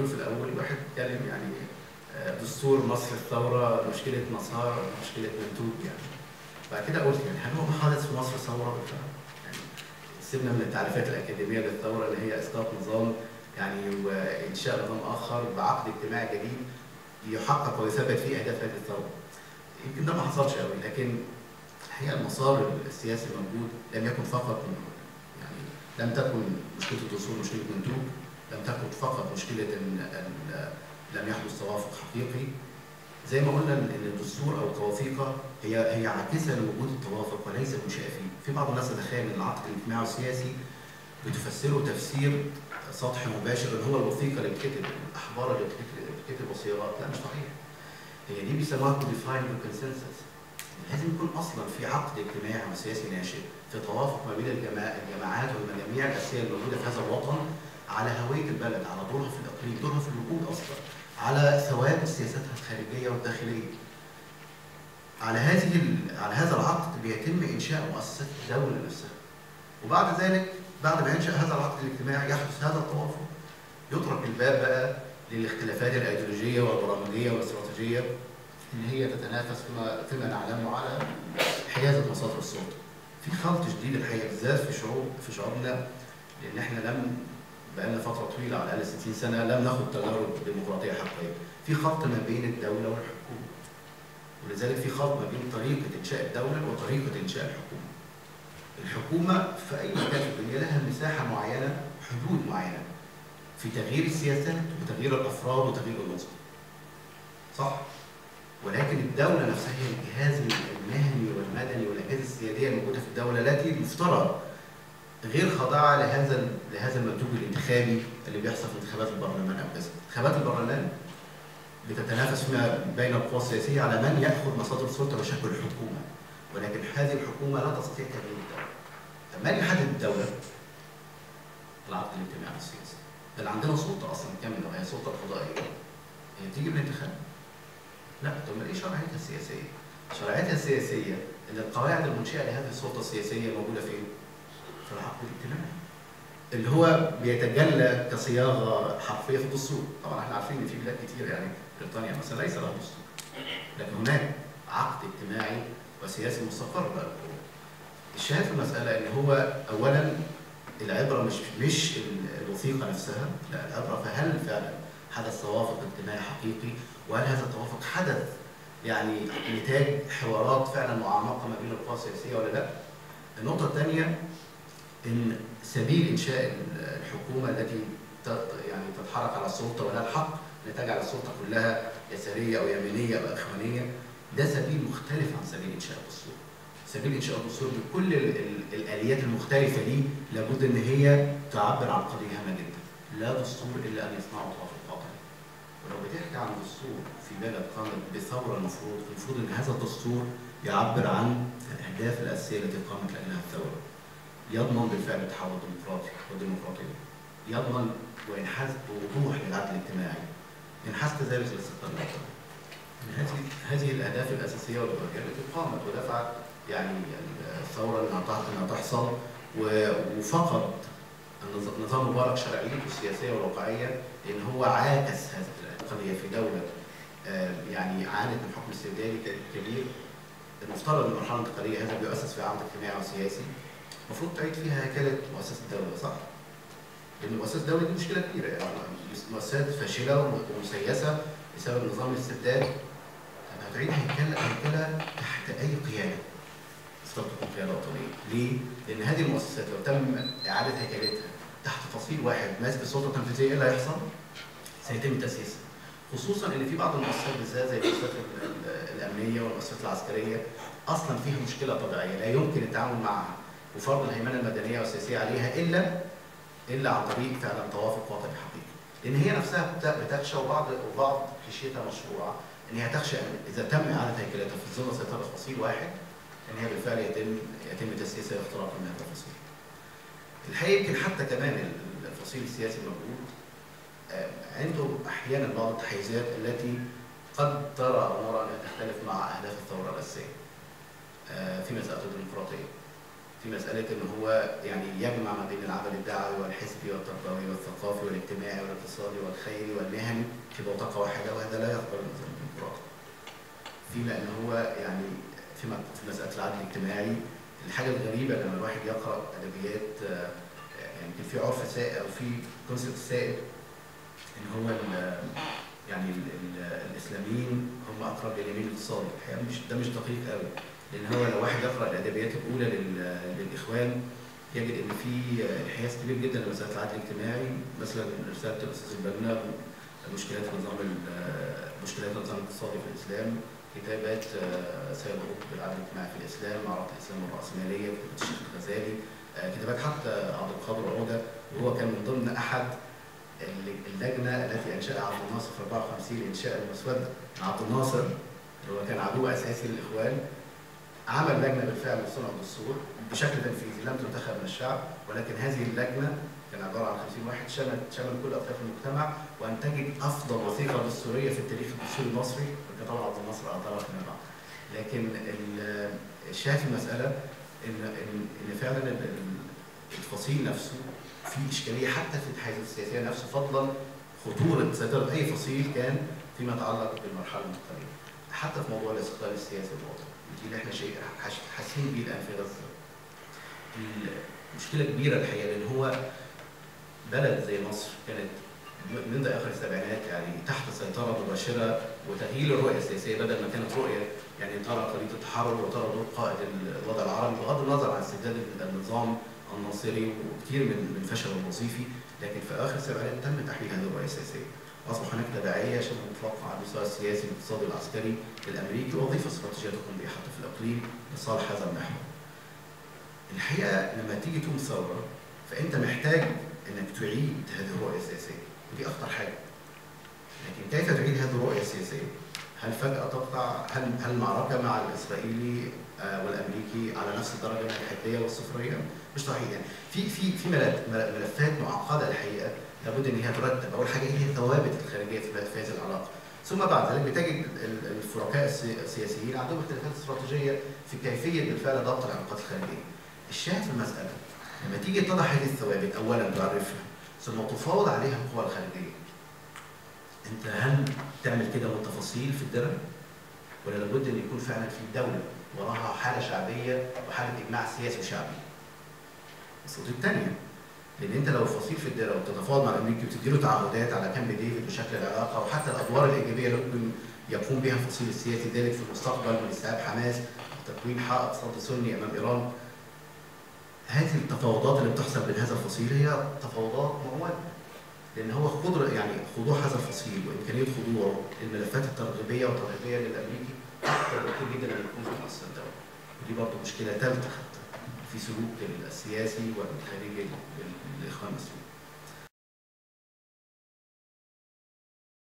بتقول في الاول الواحد اتكلم يعني دستور مصر الثوره، مشكله مسار، مشكله منتوج يعني. بعد كده قلت يعني هل هو ما حدث في مصر ثوره بالفعل؟ يعني سيبنا من التعريفات الاكاديميه للثوره اللي هي اسقاط نظام يعني وانشاء نظام اخر بعقد اجتماعي جديد يحقق ويثبت فيه اهداف هذه الثوره. يمكن ده ما حصلش قوي، لكن الحقيقه المسار السياسي موجود، لم يكن فقط يعني لم تكن مشكله الدستور مشكله منتوج، لم تكن فقط مشكله ان لم يحدث توافق حقيقي. زي ما قلنا ان الدستور او كوثيقه هي عاكسه لوجود التوافق وليس المنشأ فيه. في بعض الناس تتخيل ان العقد الاجتماعي والسياسي بتفسره تفسير سطحي مباشر اللي هو الوثيقه اللي بتكتب، الاحبار اللي بتكتب وصيغات. لا، مش صحيح. هي دي بيسموها كوديفايند كونسنسس. لازم يكون اصلا في عقد اجتماعي وسياسي ناشئ في توافق ما بين الجماعات والمجاميع الاساسيه الموجوده في هذا الوطن على هويه البلد، على دورها في الاقليم، دورها في الوجود اصلا، على ثوابت سياستها الخارجيه والداخليه. على هذا العقد بيتم انشاء مؤسسات الدوله نفسها. وبعد ذلك بعد ما ينشا هذا العقد الاجتماعي يحدث هذا التوافق، يترك الباب بقى للاختلافات الايديولوجيه والبرامجيه والاستراتيجيه ان هي تتنافس فيما نعلمه على حيازه مصادر السلطه. في خلط شديد الحقيقه بالذات في شعوبنا، لان احنا بقالنا فتره طويله على الاقل 60 سنه لم ناخد تجارب ديمقراطيه حقيقيه. في خلط ما بين الدوله والحكومه. ولذلك في خلط ما بين طريقه انشاء الدوله وطريقه انشاء الحكومه. الحكومه في اي مكان في الدنيا لها مساحه معينه، حدود معينه في تغيير السياسات وتغيير الافراد وتغيير النظم. صح؟ ولكن الدولة نفسها هي الجهاز المهني والمدني والأجهزة السيادية الموجودة في الدولة التي المفترض غير خاضعة لهذا المنتوج الانتخابي اللي بيحصل في انتخابات البرلمان أو كذا. انتخابات البرلمان بتتنافس فيما بين القوى السياسية على من يأخذ مصادر السلطة وشكل الحكومة، ولكن هذه الحكومة لا تستطيع تغيير الدولة. من يحدد الدولة؟ العقد الاجتماعي والسياسي. بل عندنا سلطة أصلا كاملة وهي سلطة قضائية. هي بتيجي بالانتخاب. لا، طب ما ايه شرعيتها السياسيه؟ شرعيتها السياسيه ان القواعد المنشئه لهذه السلطه السياسيه موجوده فين؟ في العقد الاجتماعي. اللي هو بيتجلى كصياغه حرفيه في الدستور. طبعا احنا عارفين ان في بلاد كتير يعني بريطانيا مثلا ليس لها دستور. لكن هناك عقد اجتماعي وسياسي مستقر بقى القوة. الشاهد في المساله ان هو اولا العبره مش الوثيقه نفسها، لا، العبره فهل فعلا حدث توافق اجتماعي حقيقي؟ وهل هذا التوافق حدث يعني نتاج حوارات فعلا معمقه ما بين القوى السياسيه ولا لا؟ النقطه الثانيه ان سبيل انشاء الحكومه التي يعني تتحرك على السلطه ولها الحق ان تجعل السلطه كلها يساريه او يمينيه او اخوانيه، ده سبيل مختلف عن سبيل انشاء الدستور. سبيل انشاء الدستور بكل الاليات المختلفه دي لابد ان هي تعبر عن قضيه هامه جدا. لا دستور الا ان يصنعه توافق وطني. ولو بتحكي عن دستور في بلد قامت بثوره، المفروض ان هذا الدستور يعبر عن الاهداف الاساسيه التي قامت لاجلها الثوره. يضمن بالفعل التحول الديمقراطي والديمقراطيه. يضمن وينحاز بوضوح للعدل الاجتماعي. ينحاز كذلك للاستقلال الوطني. هذه الاهداف الاساسيه والواجبات التي قامت ودفعت يعني الثوره انها تحصل، وفقد نظام مبارك شرعيته السياسيه والواقعيه لان هو عاكس هذه القضيه في دوله يعني عانت من حكم استبدادي كبير. المفترض ان المرحله الانتقاليه هذا بيؤسس في عقد اجتماعي وسياسي المفروض تعيد فيها هيكله مؤسسه الدوله، صح؟ لان مؤسسه الدوله دي مشكله كبيره، يعني مؤسسات فاشله ومسيسه بسبب نظام الاستبداد. هتعيد هيكله تحت اي قياده. تكون قياده وطنيه. ليه؟ لان هذه المؤسسات لو تم اعاده هيكلتها تحت فصيل واحد ماسك السلطه التنفيذيه، ايه اللي هيحصل؟ سيتم تاسيسها. خصوصا ان في بعض المؤسسات بالذات زي المؤسسات الامنيه والمؤسسات العسكريه اصلا فيها مشكله طبيعيه لا يمكن التعامل معها وفرض الهيمنه المدنيه والسياسيه عليها الا عن طريق فعلا توافق وطني حقيقي. لان هي نفسها بتخشى وبعض خشيتها مشروعه ان هي تخشى اذا تم اعاده هيكلتها في ظل سيطره فصيل واحد ان هي بالفعل يتم تاسيسها اختراقا من هذا الفصيل. الحقيقه يمكن حتى كمان الفصيل السياسي الموجود عنده احيانا بعض التحيزات التي قد نرى انها تختلف مع اهداف الثوره الاساسيه في مساله الديمقراطيه. في مساله ان هو يعني يجمع ما بين العمل الدعوي والحزبي والتربوي والثقافي والاجتماعي والاقتصادي والخيري والمهني في بوتقه واحده، وهذا لا يقبل النظام الديمقراطي. فيما ان هو يعني في مساله العدل الاجتماعي، الحاجه الغريبه لما الواحد يقرا ادبيات، يعني في عرف سائد او في كونسيبت سائد ان هو يعني الاسلاميين هم اقرب لليمين الاقتصادي. الحقيقه ده مش دقيق قوي، لان هو لو واحد يقرا الادبيات الاولى للاخوان يجد ان في انحياز كبير جدا لمساله العدل الاجتماعي، مثلا رساله الاستاذ البنا مشكلات النظام الاقتصادي في الاسلام، كتابات سيد قطب العدل الاجتماعي في الاسلام، معركه الاسلام والراسماليه، كتابات الشيخ الغزالي، كتابات حتى عبد القادر عوده، وهو كان من ضمن احد اللجنه التي انشاها عبد الناصر في 54 لانشاء المسوده. عبد الناصر اللي هو كان عدو اساسي للاخوان عمل لجنه بالفعل لصنع الدستور بشكل تنفيذي لم تنتخب من الشعب، ولكن هذه اللجنه كان عباره عن 50 واحد شمل كل اطياف المجتمع وانتجت افضل وثيقه دستوريه في التاريخ الدستوري المصري، وكان طبعا عبد الناصر اعترف فيما بعد. لكن الشاهد في المساله ان فعلا الفصيل نفسه في اشكاليه حتى في الحيز السياسيه نفسه، فضلا خطوره سيطره اي فصيل كان فيما يتعلق بالمرحله المنتقليه، حتى في موضوع الاستقلال السياسي الوطني، دي اللي احنا حاسين بيه الان في غزه. مشكله كبيره الحقيقه، لان هو بلد زي مصر كانت منذ اخر السبعينات يعني تحت سيطره مباشره وتغيير الرؤيه السياسيه، بدل ما كانت رؤيه يعني ترى قضيه التحرر وترى دور قائد الوضع العربي بغض النظر عن استبداد النظام الناصري وكثير من فشل الوظيفي، لكن في اخر السبعينات تم تحويل هذه الرؤيه السياسيه. اصبح هناك تبعيه شبه مطلقه على المستوى السياسي والاقتصادي والعسكري للامريكي، ووظيفه استراتيجيه تقوم بها حتى في الاقليم لصالح هذا المحور. الحقيقه لما تيجي تقوم ثوره فانت محتاج انك تعيد هذه الرؤيه السياسيه، ودي اخطر حاجه. لكن كيف تعيد هذه الرؤيه السياسيه؟ هل فجاه تقطع؟ هل المعركه مع الاسرائيلي والامريكي على نفس الدرجه من الحديه والصفريه؟ مش صحيح. يعني في ملفات معقده الحقيقه لابد ان هي ترتب. اول حاجه ايه هي الثوابت الخارجيه في هذه العلاقه، ثم بعد ذلك بتجد الشركاء السياسيين عندهم اختلافات استراتيجيه في كيفيه بالفعل ضبط العلاقات الخارجيه. الشاهد في المساله لما تيجي تضع هذه الثوابت اولا تعرفها ثم تفاوض عليها القوى الخارجيه، انت هل تعمل كده وانت فصيل في الدرع؟ ولا لابد ان يكون فعلا في دوله وراها حاله شعبيه وحاله اجماع سياسي وشعبي؟ النقطه الثانيه، لان انت لو فصيل في الدرع وتتفاوض مع الامريكي وتديله تعهدات على كامب ديفيد وشكل العلاقه وحتى الادوار الايجابيه اللي ممكن يقوم بها الفصيل السياسي ذلك في المستقبل من استيعاب حماس وتكوين حائط صد سني امام ايران، هذه التفاوضات اللي بتحصل بين هذا الفصيل هي تفاوضات مؤوله، لان هو خضوع هذا الفصيل وامكانيه خضوع الملفات الترغيبيه والترهيبيه للامريكي اكثر بكثير جدا من يكون في مؤسسه الدوله. ودي برضه مشكله ثالثه حتى في سلوك السياسي والخارجي للاخوان المسلمين.